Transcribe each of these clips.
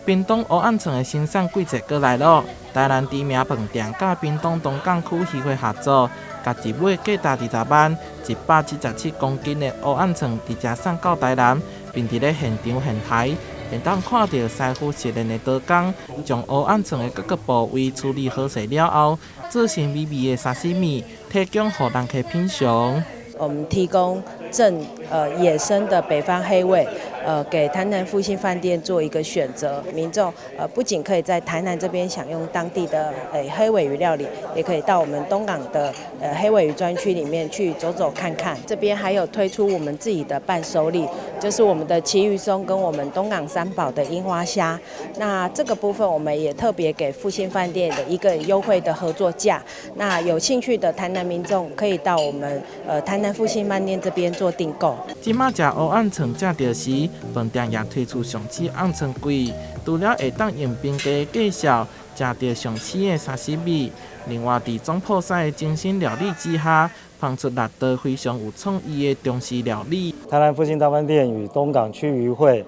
屏東蚵仔腸的生產季節閣來囉，台南知名飯店佮屏東東港區漁會合作，共一尾價值20萬，177公斤的蚵仔腸直接送到台南，並佇咧現場現刣，會當看著師傅熟練的刀工，將蚵仔腸的各個部位處理好勢了後，做成美味的沙西米，提供予人客品嚐。我們提供正野生的北方黑鮪，給台南復興飯店做一個選擇。民眾不僅可以在台南這邊享用當地的黑鮪魚料理，也可以到我們東港的黑鮪魚專區裡面去走走看看。這邊還有推出我們自己的伴手禮，就是我們的旗魚鬆跟我們東港三寶的櫻花蝦。那這個部分我們也特別給復興飯店的一個優惠的合作價。那有興趣的台南民眾可以到我們台南復興飯店這邊做訂購。這馬食蚵仔腸食著時，飯店也推出上市甕腸櫃，除了會當用平價的價錢食著上市的沙西米，另外佇總鋪師的精心料理之下，烹出六道非常有創意的中式料理。台南復興大飯店與東港區漁會，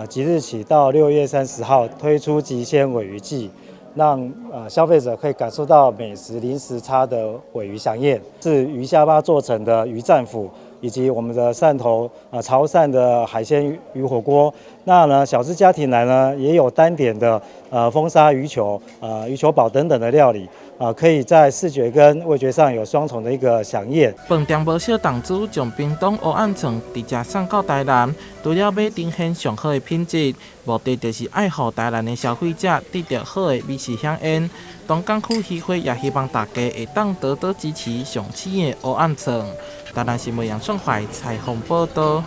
即日起到6月30號推出極鮮鮪魚季，讓消費者可以感受到美食零時差的鮪魚饗宴，是魚蝦巴做成的魚戰斧，以及我們的汕頭潮汕的海鮮魚火鍋。那呢，小資家庭來呢，也有單點的風沙魚球、魚球堡等等的料理，啊，可以在視覺跟味覺上有雙重的一個饗宴。飯店無少投資將屏東蚵仔腸直接送到台南，除了欲呈現上好的品質，目的就是愛予台南的消費者得著好的美食饗宴。東港區漁會也希望大家會當多多支持上市的蚵仔腸。台南新聞楊順懷採訪報導。